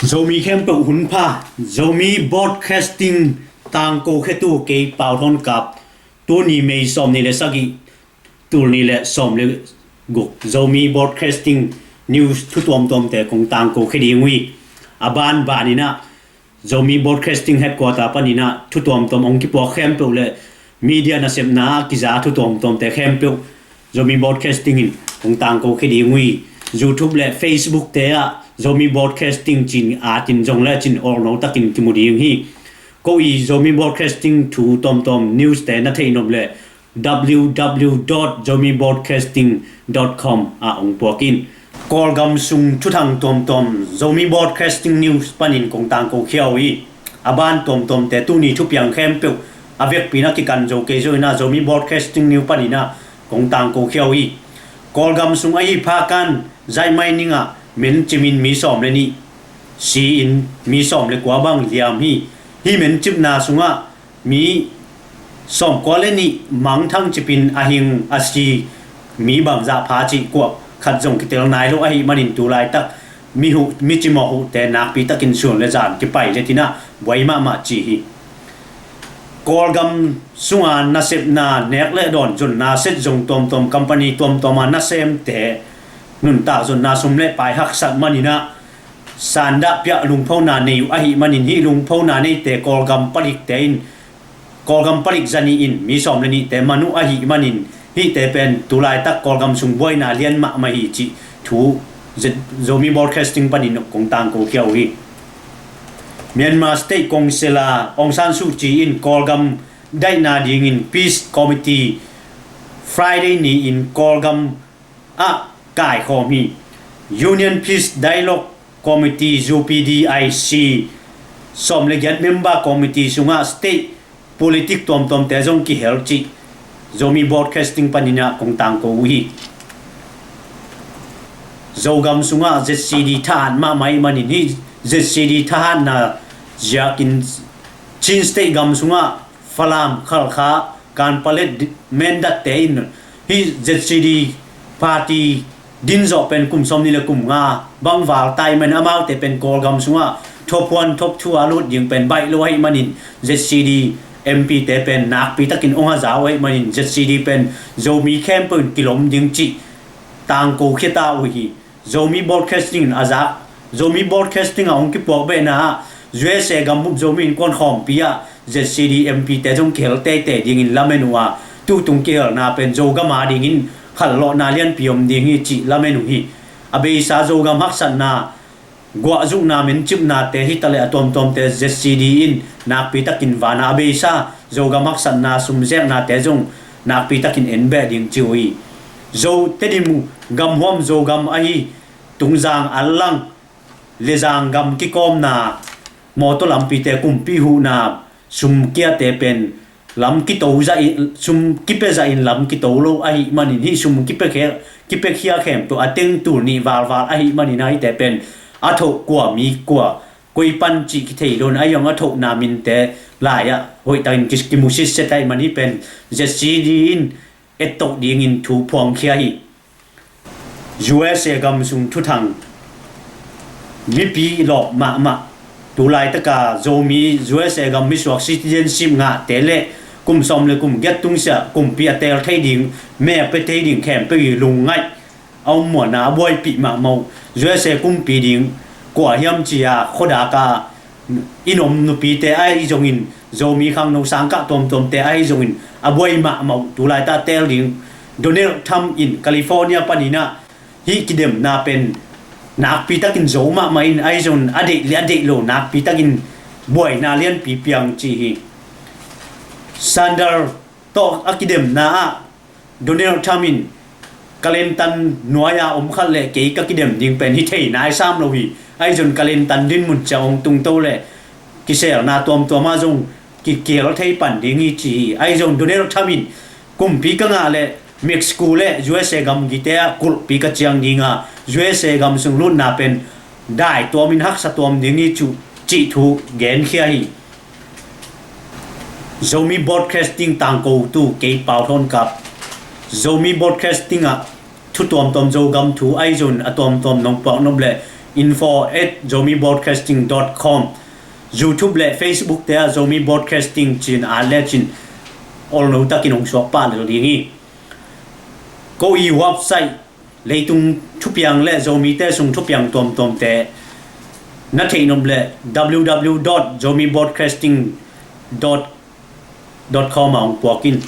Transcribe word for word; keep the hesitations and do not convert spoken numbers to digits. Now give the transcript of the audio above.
Zomi khempeuh hun pha. Zomi Broadcasting tangko khetu kei Pau Thawn Kap, tuni May sawm nih le sagih, tul nih le sawm le guk Zomi Broadcasting News thu tuamtuamte kong tangko khe ding uh hi. A banban in ah Zomi Broadcasting Headquarter panin ah thu tuamtuam hong kipuak khempeuh le media nasepna a kiza thu tuamtuamte khempeuh Zomi Broadcasting in hong tangko khe ding uh hi. YouTube le Facebook te ah Zomi Broadcasting ci-in at in zong le cin awlno takin kimu ding hi. Ko i Zomi Broadcasting thu tuamtuam news te na theih nop le w w w dot zomi broadcasting dot com ah hong puak in. Kawlgam sung thuthang tuamtuam Zomi Broadcasting News panin kong tangko khia uh hi. A ban tuamtuamte tuni thupiang khempeuh a vekpi in a kikan zo kei zo in ah Zomi Broadcasting News panin ah kong tangko khia uh hi. Kawlgam sung ahi Phakan Zaimai ning ah mencim in mi sawm le nih si in mi sawm le kua bang liam hi. Hih mencimna sungah mi sawmkua le nih mangthang cip in a hing a si mi bangzah pha cih kuah khat zong kitel nai lo ahih manin tu laitak mi huh, mi cimawh huhte nakpi takin sun le zan kipai le tin ah buai mahmah ci hi. Kawlgam sunga nasepna nek le dawn zonna set zong tuamtuam company tuamtuama nasemte nuntak zonna sum le pai haksat manin ah sandah piah lungphona nei uh ahih manin hih lungphona neite Kawlgam palikte in Kawlgam palik zanih in mi sawm le nihte man uh ahih manin hihte pen tu laitak Kawlgam sung buaina lian mahmah hi cih thu Z-, Zomi Broadcasting panin kong tangko khia uh hi. Myanmar State Council a Aung San Suu Kyi in Kawlgam daihna dingin Peace Committee Friday ni-in Kawlgam ah kaikhawm hi. Union Peace Dialogue Committee, U P D I C, sawm le giat member committee sungah state politic tuamtuamte zong kihel cih Zomi Broadcasting panin ah kong tangko uh hi. Zogam sungah Z C D thahat mahmah ahih manin hih Z C D thahatna ziakin Chin State gam sungah Falam, Khalkha, Kanpalet, Mindat te in hih Z C D party din zawh pen kum sawm nih le kum nga bang val ta ahih manin amaute pen Kawlgam sungah top one top two a lut ding pen baih lo ahih manin Z C D M P te pen nakpi takin hong haza uh ahih manin Z C D pen Zomi khempeuh in kilom ding cih tangko khia ta uh hi. Zomi Broadcasting in a zak, Zomi Broadcasting a hong kipuak behna ah U S A gam bup Zomi Innkuan khawmpi ah Z C D M P te zong kihel teitei dingin lamen uh a, tutung kihelna pen Zogam a dingin khanlawhna lianpi om ding hi cih lamen uh hi. A beisa Zogam haksatna, guahzukna, mencipnate hi ta le a tuamtuamte Z C D in nakpi takin vana a beisa Zogam haksatna sumzeknate zong nakpi takin en beh ding ci uh hi. Zo Tedim gamhuam Zogam ahi Tungzang, Anlang, Lezang gam kikawmna mawtaw lampite kumpi huhna sum kiate pen lam kito zah in, sum kipia zah in lam kito lo ahih manin hih sum kipia khe, kipia khia khempeuh a teng tul nih valval ahih manin ahite pen a thoh kua mi kua koi pan cih kithei lo in a zong a thohna minte lai-ah hoihtakin ki, kimu sitset ahih man hih pen Z C D in ettoh dingin thu phuangkhia hi. U S A gam sung thuthang mipi lawp mahmah. Tu laitaka Zomi U S A gam misuak citizenship ngahte le kum sawm le kum giat tungsiah kumpi a teel thei ding, me a pia thei ding khempeuh i lungngaih a um muanna a buaipih mahmah uh. U S A kumpi ding kua hiam cia khuadaka in om nupite ahi zongin, Zomi khangno sangkah tuamtuamte ahi zongin a buai mahmah uh. Tu laita teel ding Donald Trump in California paninah hih kidemna pen nakpi takin zo mahmah in ahi zongin a deih le a deih lo nakpi takin buaina lianpi piang ci hi. Sandal tawh a kidemna ah Donald Trump in Clinton nuai-a om khat le kei ka kidem ding pen hi thei nai sam lo hi. Ahi zongin Clinton dinmun ciang hong tungto le kiselna tuamtuam ah zong kikial thei pan ding hi ci hi. Ahi zongin Donald Trump in kumpi ka ngah le Mexico le U S A gamgite ah kulhpi ka ciang dinga U S A gam sung lutna pen dai tuamin haksa tuam ding hi cu cih thu genkhia hi. Zomi Broadcasting tangkotu kei Pau Thawn Kap. Zomi Broadcasting ah thu tuamtuam Zogam thu ahi zongin a tuamtuam nong puak nop le info at zomibroadcasting dot com. YouTube le Facebook te ah Zomi Broadcasting ci-in at le cin olno takin hong suak pah lel ding hi. Ko i website, leitung thupiang le Zomite sung thupiang tuamtuamte na theih nop le www dot zomibroadcasting dot com ah hong puak in.